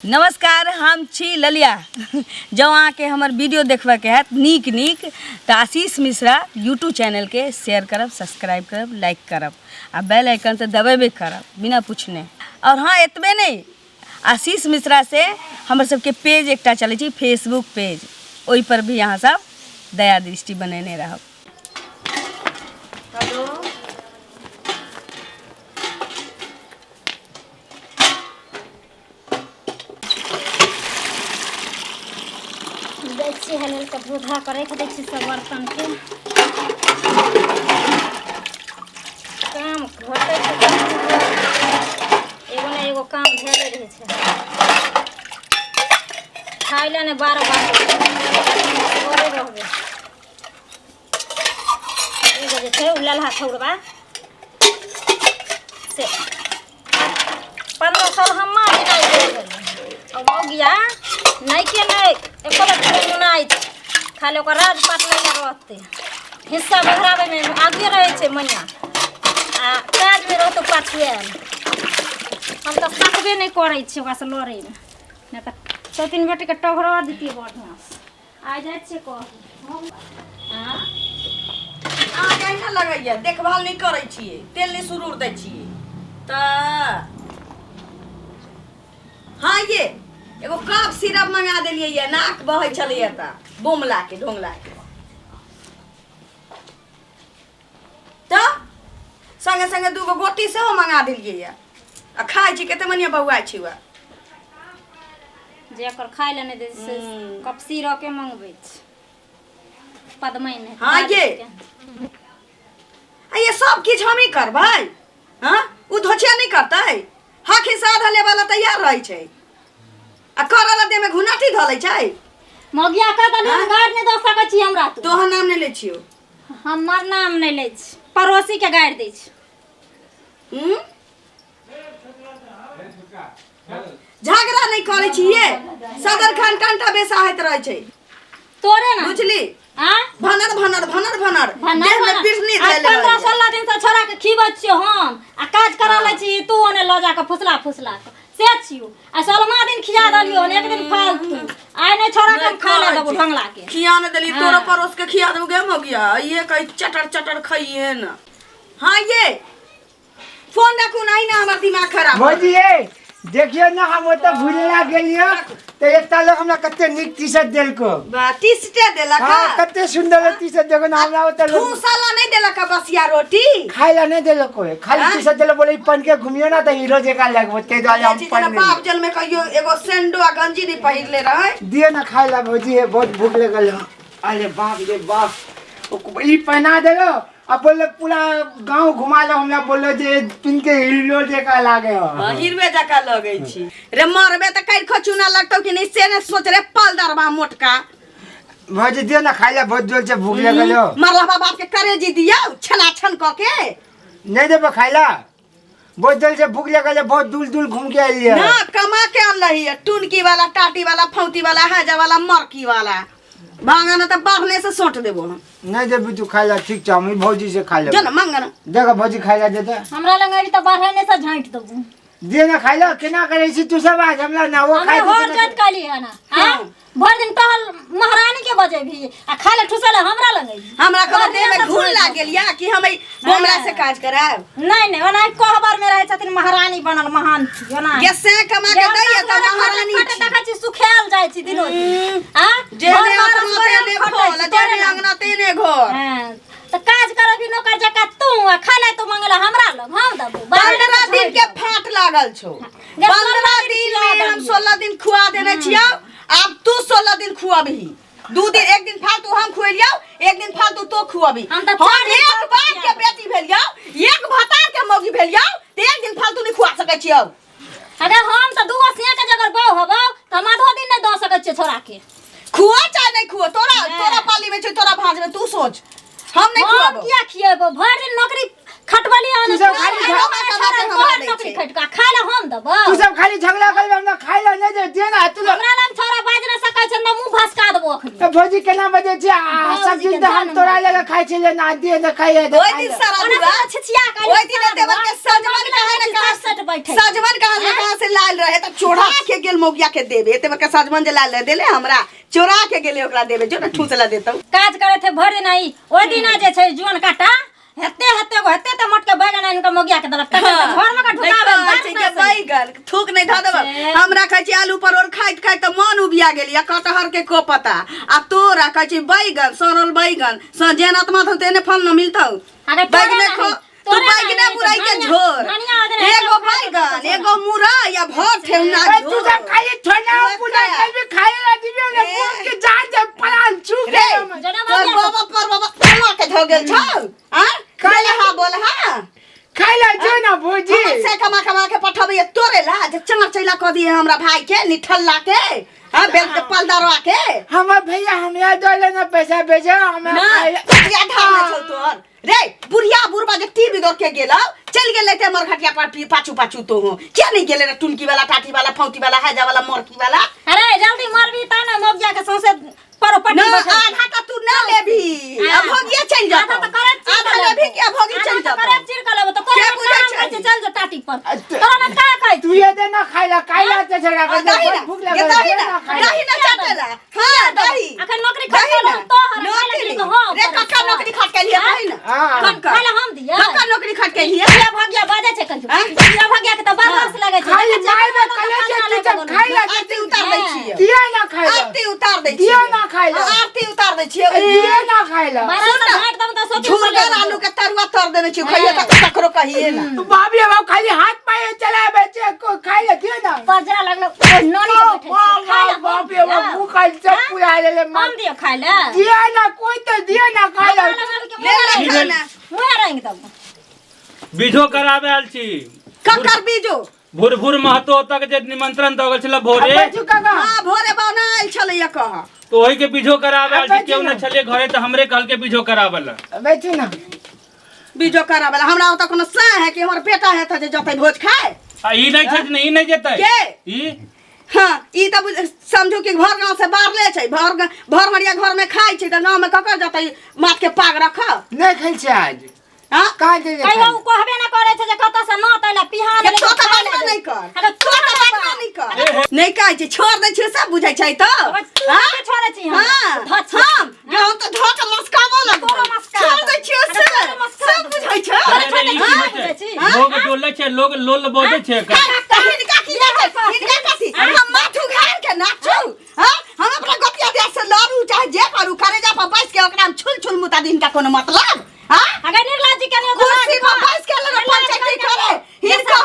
नमस्कार, हम छी ललिया। जँ अहाँके हमर वीडियो देखबऽके हैत नीक नीक तऽ आशीष मिश्रा यूट्यूब चैनलके शेयर करब, सब्सक्राइब करब, लाइक करब आ बेल आइकन तऽ दबेबे करब बिना पूछने। आओर हँ, एतबे नहि, आशीष मिश्रा से हमर सबके पेज एकटा चलै छै फेसबुक पेज, ओहिपर भी अहाँ सब दया दृष्टि बनेने रहब। हेलो, जाइ छियै हेल हेल कऽ धो धा कऽ राखि दै छियै सब बर्तनके। काम घटै छै तऽ एगो ने एगो काम भेले रहै छै। खाय लए ने 12 बार घरे रहबै। एगो जे छै ओ ललहा छौड़बा से 15 साल हम्मा बिनाइ करि गेलै आ मौगिया नहि के नहि एको बेर मुनाइ छै, खाली ओकर राजपाट लेने रहतै। हिस्सा बघराबैमे आगुए रहै छै मैया आ काजमे रहतौ पाछुए आयल। हम तऽ सकबे नहि करै छियै ओकरासँ लड़ैमे, नहि तऽ सौतीन बेटीके टघरा दितियै बढ़िआँसँ। आइ जाइ छियै कहू हम। अहाँके अहिना लगैया देखभाल नहि करै छियै, तेल नहि सुरूर दै छियै तऽ। हाँ, ये एगो कफ सिरप मंगा देलियै ये, नाक बहै छलैया तऽ बोमला के ढोंगला के तऽ संगे संगे दूगो गोटी सेहो मंगा देलियै ये आ खाइ छी। कते मनिया बौआइ छी वएह जे एकर खाय लए नहि दै छै से कपसी रके मंगबै छै पदमैन। हाँ, ये। आ ये सब किछु हमही करबै? हाँ, ओ धोछिया नहि करतै? हक हिस्सा आधा लेबऽ ला तैयार रहै छै आ करऽ ला देहमे घुनाटी धऽ लै छै। मौगिया कह दली हाँ? गारि नहि दऽ सकै छी हमरा तू। तोहर नाम नहि लै छियौ। हमर नाम नहि लै छी, पड़ोसी के गारि दै छी। हूँ? झगड़ा नहि करै छियै, सदर खान कंटा बेसाहैत रहै छै। तोरे ना बुझली? आँ? भनर भनर भनर भनर भनर देह में भनर। पिरनी आइ धैले 15 रहैया। 16 दिन से छोड़ा के खीबै छियो हम आ काज करा लै छी तू ओने लऽ जा कऽ फुसला फुसला कऽ से छियो। आ 16वां दिन खिया देलियो हन, एक दिन फालतू आइ नहि छोड़ा के हम खा ले देबो ढंगला के। खिया ने देली। हाँ। तोरा पड़ोस के खिया देबो गे मगिया, ये कही चटर चटर खइहे न। हाँ, ये फोन रखू नहीं ना हमर दिमाग खराब। भौजी ये देखियो ना, हम ओतऽ घुरे ला गेलियो तऽ एकटा लोग हमरा कते नीक टी शर्ट देलको। बा टी-शर्ट देलक? हाँ, कते सुंदर टी शर्ट, देखो ना हमरा ओतऽ लोग ठूसला नहीं देलक बसिया रोटी? खाय ला नहीं देलको, खाली हाँ? टी शर्ट देलक, बोले ई पहन के घुमियो ना तऽ हीरो जकाँ लगबो, ताहि दुआरे हम जे पहन जेना बाप जल में कहियो एगो सेंडो आ गंजी नहीं पहिरले रहे। दियो ना खाय ला भौजी, हे बहुत भूख लगल है। अरे बाप रे बाप, ई पहना देलो आ बोललो पूरा गांव घुमा लो हमरा, बोललो जे पिन के हीरो जकाँ लागे हो। हाँ, हीरवे जकाँ लगै छी रे। मरबे तऽ काल्हि खचुना लगतौ कि नहीं से ने सोच रे पलदरबा मोटका। भौजी दियो ना खाय ला, बहुत जोर से भूख लगल हो। मरला बाप के करेजी दियौ छना छन कऽ के। नहीं देबो खाय ला? बहुत जोर से भूख लगल है, बहुत दूर दूर घूम के आइलिए। ना कमा के अनलही है टुनकी वाला, टाटी वाला, फौती वाला, हाजा वाला, मरकी वाला। भांगा ना तऽ बाहने से सोंट देबो हम। नहीं देबी तू खाय ला? ठीक छै, हम भौजी से खा जो लेब। ना मांगा ना। देखो भौजी खाय ला देते। हमरा लग अभी तऽ बढ़े से झाँटि देबो। दियो ना खाय ला। केना करै छी तू सब? आज हमरा ना वो हमरा खाय हर देते जात कहली है ना। हाँ, भर दिन टहल महारानी के बजेबही आ खाय ले ठुसल हमरा लग अइबही। हमरा कोनो देह में बढ़िआँ से घुन छोड़ि लागल या कि हम एहि बोमला से काज करायब? नहीं नहीं, ओना कोहबर में रहै छथिन महारानी बनल महान छी ओना। गे से कमा के दैया तऽ महारानी छी। देखै छी सुखायल जाइ छी दिनो दिन। आ जे घर ने बार अपना असगरे तेने खटै खोल छी, जे तोरे ने लग। अंगना तेने घर। हाँ, तऽ काज करबी नौकर जकाँ तू आ खाय ले तू मंगला हमरा लग हम देबो। 15 दिन के फाट लागल छौ। गे, 15 16 दिन खिया में हम देलियै। 16 दिन खुआ देने छियौ, आब तू 16 दिन खुआबही। 2 दिन, एक दिन फालतू हम खुएलियौ, एक दिन फालतू तो खुआबी। हम तऽ हम 4 दिन एक फालतू बाप के खिया बेटी भेलियौ, एक भतार के मौगी भेलियौ तऽ एक दिन फालतू नहीं खुआ सकै छियौ। अगर हम तऽ 2 सिया के जगर बहू हबौ तऽ हम आधो दिन नहि दऽ सकै छियै छोड़ा के। खुआ चाहे नहीं खुआ, तोरा नहि। तोरा पाली में छै, तोरा भाँज में, तू सोच, हम नहीं हम खुआबो। किया खिएबो? भरि दिन नौकरी खटबली तू सब खाली तोहर नौकरी खटि कऽ खाय लए हम देबो? तू सब खाली झगड़ा करबे, हमरा खाय ला नहीं दे, दे ना तू लोग। हमरा लग छोड़ा बाजि नहि सकै छै, मुँह भसका देबो अखनी। ए भौजी केना बजै छै आ सब दिन तऽ हम तोरा लगे खाइ छलियै ना दिए ने खाइए ओहि दिन सारा ओना दुआ से छिछिया के ओहि दिन देवर के सजमन कहाँ ने कहाँ सट बैठे सजमन कहाँ ने कहाँ से लाल रहे त चोरा के गेल मौगिया के देबे एते बड़का सजमन जे लाल रहे देले हमरा चोरा के गेले ओकरा देबे जो ने ठूसला देतौ काज करे थे भरि दिन ई ओहि दिना जे छै जुअन काटा हेते हेते गो हेते ते मोटके बैगन आनि के मोगिया के देलक तखन तऽ घर में के नहि ढुकाबे कहै बात छै ना जे सही। बैगन थूक नहि धऽ देब से। हमरा कहै छै आलू परोड़ खाइत खाइत तऽ मन उबिया गेल या कटहर के को पता आ तोरा कहै छै बैगन सड़ल बैगन स जेहन आत्मा थौ तेहने फल न मिलतौ अगर तोरे बैगने नाही, खो तू तोरे बैगने नाही, मुरई के धनिया- झोर धनिया अदरक एगो सब खाइ बैगन छै। एगो मुरई आ भर ठेहुना ए, तू झोर सब खाली छोना पूजा कल भी खाए ला दिबे ने ए। बोल के जान जा परान छू रे के जना तोर मौगिया बाबा पर बाबा तोला के धो गेल छौ आ बोल हा बोल हा खाए ला जो ना भौजी हमर से कमा कमा के पठबैया तोरे ला जे चना चैला कऽ दिए हमरा भाई के निठल्ला के हाँ बेल के पलदरवा के हमर भैया हमरा दो ना पैसा भेजो हमरा ना खाए ला- कटिया धार छौ तोर रे बुढ़िया बुढ़बा जे टीवी दौड़ के गेलौ चलि गेलै ते हमर घटिया पर पाछू पाछू तो हो किया नहीं गेलै रे टुनकी वाला टाटी वाला फौती वाला हैजा वाला मरकी वाला अरे जल्दी मरबी ता ना मोगिया के सौंसे परोपट्टी ना बैठल आधा तऽ तू ना लेबी हाँ। अभोगिया चलि आधा जेतौ तऽ करैत चीर आधा कऽ लेबी लेबो। कि अभोगी आधा चलि तऽ जेतौ करैत चीर कऽ लेबो तऽ के तोरा बुझै काम छै? कहै छै चल जो टाटी पर अच्छा। तोरा ना का कहै तू ये दे ना खाए ला खाए ला ते छड़ा आ, दही ना भूख ये लगल दही दे ना ना खाए ला। दही ना चाटेला हाँ दही अखन नौकरी दही खटकल ना हम तोहर खाए ला नौकरी दिली तऽ हम रे करै कक्का छियौ। नौकरी खटकेलियै दही ना हाँ। कक्का खाए ला हम दियै कक्का नौकरी खटकेलियै बुढ़िया भगिया बाजै छै कहियो हाँ? बुढ़िया भगिया के तऽ बड़ रस लगै छै खाली देखै छियै, माय कोनो में कले खाना छै तू लऽ जब कऽ खाए ला आरती उतार दै छियै दिया ना खाए ला आरती उतार दै दिया छियै ना खाए ला आरती उतार दै छियै दिया ना खाए ला बारह सुन सौ ना। घाट दम तऽ सोचि झुरगर आलू के तरुआ तर देने छियै खइयो तऽ ककरो कहिए ना तू बाबी बाप खाली हाथ पाए चला बेचे को खाए ला दिया ना पजरा लगलो ओ नोनी के बैठल छै। खाए ला हम बाप रे बाप दियौ। मुँह खाली सब पूरा ले ले माँ हम दियौ खाए ला दिया ना कोई तो दिया ना खाए ला ले ले खाना मुँह रंग दम बीजो कराबे आयल छी ककर बीजो भूर भूर महतो तक जे निमंत्रण दऽ गेल छलै भोरे बैठू काका हाँ भोरे बौना आयल छलैया कह तो ओही के बीजो कराबे आयल छी बैठू केओ ना। नहि छलै घरे तऽ हमरे कहलकै बीजो कराबे लए बैठू ना बीजो कराबे ला हमरा ओतऽ कोनो सा है कि हमर बेटा है तऽ जे जतै भोज खाए आ ई नहि छै जे ई नहि जेतै के? ई हाँ ई तऽ समझू कि भर गाँव से बाहरले छै भर भर हरिया घर में खाइ छै तऽ गाँव में ककर जतै माथ के पाग रख नहीं खाई छै आज हाँ कहाँ जे कहियो उ कहबे ना करे छै जे कतऽ से नत अइला पिहान के अइला, तो तऽ खाय ला बाजबे दे। नहि कर अरे तो तऽ बाजबे नहि कर नहि कहै छै छोड़ दै छियै सब बुझै छै तऽ अबे तू हाँ? के छोड़ै छी हमरा? हाँ धऽ छी। हम हम तऽ धऽ के मस्काबऽ लगबै तोरो मस्का छोड़ दै छियै अरे से तोरो मस्का सब बुझै छै अरे रे, ई की हाँ? होइ छै? हाँ? लोग डोलै छै लोग लोल बजै छै एकर। हाँ, तऽ हिनका की जाइ छै हिनका कथी हम माथ उघार के नाचू हाँ हम अपना गोतिया दिया से लड़ू चाहे जे करू करेजा पर बैस के ओकरा हम छुल छुल मुता दी हिनका कोनो मतलब हाँ अगर निर्लज्ज के नहीं कुर्सी पर बैस के लगे पंचायती करे हिनका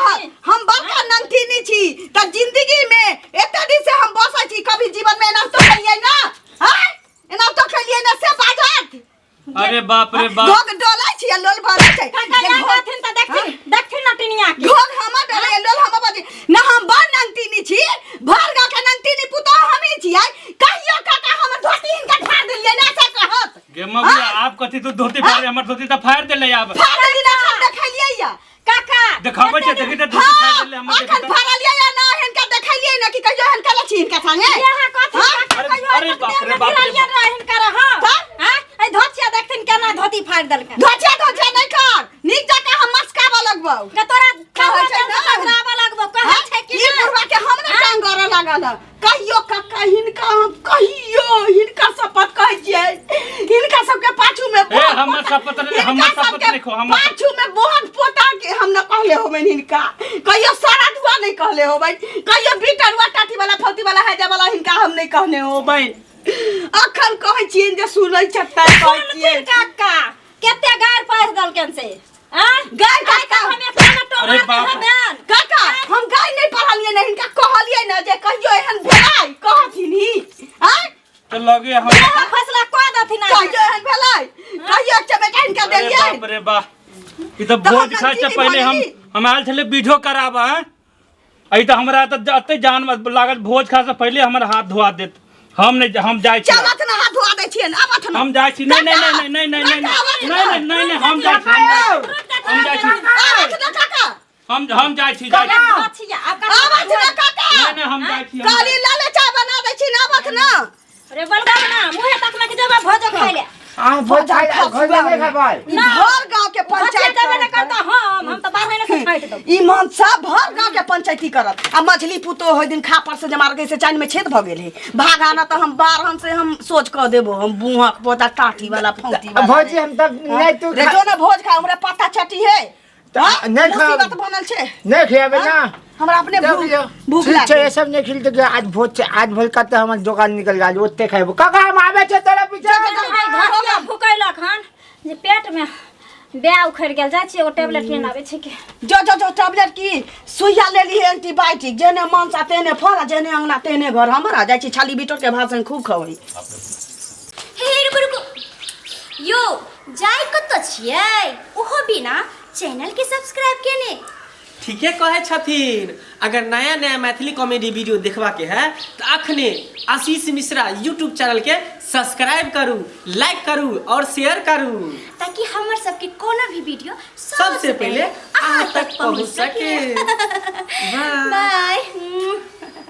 हम बड़का नंतिनी छी त जिंदगी में एते दिन से हम बसै छी कभी जीवन में एना तो खेलिए ना हाँ एना तो खेलिए ना से बाजत अरे बाप रे बाप घोघ डोलै छी आ लोल भरै छै काका जे जा घोघ कहथिन तऽ देखथिन देखथिन नटिनिया के घोघ हमर डोलै लोल हमर बजै ना हम बड़ नंतिनी छी भर गाँव के नंतिनी पुतोह हमही छियै कहियो काका हमर धोती हिनका फाड़ देलियै ना से कहत गे मबुआ आप कथी तू धोती फाड़ हमर धोती तऽ फाड़ देले आब फाड़ देली ना हम देखलियै या काका देखाबै छै देखी तऽ धोती फाड़ देले हमर देखी अखन तऽ फाड़लियै या ना हिनका देखलियै ना कि कहियो हिनका लछी हिनका संगे यहाँ कथी हाँ? काका अरे- कहियो अरे एतेक बाप देर रे में बाप रे गिरलियै बाप। रहे हिनकर हाँ तब? हाँ एहि धोतिया देखथिन केना धोती फाड़ि देलकै धोचिया धोचिया नहि कर नीक जकाँ हम मस्काबऽ लगबौ के तोरा कहै छै कहै ना। पकड़ाबऽ लगबौ कहै हाँ? छै कि ई नहि बुढ़वा के हम ने टांग गड़ऽ लागल हँ। कहियो काका हिनका हम कहियो हिनका शपथ कहै छियै हिनका सबके पाछू में ए, बोहन हमर पोता- शपथ नहि- हिनका हमर शपथ सबके नहि खो, हमर- पाछू में बोहन पोता के हम न कहले होबनि हिनका कहियो सारा धुआ नहीं कहले होबनि कहियो बीटरुआ टाटी वाला फौती वाला हैजा वाला हिनका हम नहीं कहने होबनि अखन कहै छियनि जे सुनै छत्ता कहै सुनथिन छियनि काका केते गारि पास देलकन से आँ गारि आइ काका तक हम एकटा ने अरे टोमा बाप रे। हेबेन काका हम गाय नहीं पढ़लियै ने हिनका कहलियै ने जे कहियो एहन भेलै कहथिन ही आँय तऽ लगे हम इएह फैसला कऽ देथिन आइ। कहियो एहन भेलै कहियो एक चमेटा हिनका अरे देलियै बाप रे बाप ई तऽ तऽ भोज हम खाइ से नमकीन पहिले हम भऽ गेली। हम आयल छलै बीजो कराबऽ आँय? अइ तऽ हमरा तऽ एते जान लागल भोज खाय से पहिले हमर हाथ धोआ देत हम नहि हम जाइ छी चलत ना हाथ धोआ दै छियनि आबथ ना हम जाइ छी नहि नहि नहि नहि नहि नहि नहि नहि नहि नहि हम जाइ छी हम जाइ छी आबथ ना काका हम हम जाइ छी जाइ छी आबथ ना आबथ ना काका नहि नहि हम जाइ छी हम काली लाले चाय बना दै छी ना आबथ ना रे बलगा ना मुहे तक में के जब भोज खाइ ले। आ भोज खाइ घर में नहीं खाबै। ई भर गांव के पंचायत देबे न करता, हम त 12 महीना से छाँटि देब। ई मनसा भर गांव के पंचायती करत। आ मछली पुतो होय दिन खापर से जमार गई से चाइन में छेद भ गेल है। भागाना त हम बारहन से हम सोच क देबो, हम बुहक पोता टाटी वाला फौती वाला। भौजी हम तब नहीं तू रे जो ना भोज खा, हमरा पता चटी है। त नहीं खा। मुसीबत बनल छे। नहीं खियाबे ना। हमरा अपने तब भूख जो। भूख ठीक लागे। छै, ये सब नहीं खिलते कि आज भोज छै, आज भोज का तो हमर दुकान निकल गेल, ओते खेबो। काका हम आबे छै तोरा पीछे। भाई घर में भूकैलक हन जे पेट में ब्याह उखड़ गेल, जाइ छियै एगो टेबलेट लेने आबै छै के। जो जो जो टैबलेट की सुइया ले ली है एंटीबायोटिक, जेने मनसा तेने फल, जेने अंगना तेने घर। हमरा जाइ छी छाली बिटोर के भाषण खूब खबै। हे रुकू रुकू यो, जाय कतऽ छियै ओहो बिना चैनल के सब्सक्राइब केने? ठीके कहै छथिन। अगर नया नया मैथिली कॉमेडी वीडियो देखबाके है तऽ अखने आशीष मिश्रा यूट्यूब चैनल के सब्सक्राइब करू, लाइक करू और शेयर करू, ताकि हमर सबके कोनो भी वीडियो सबसे पहले अहाँ तक पहुँच सके। बाय। बाय।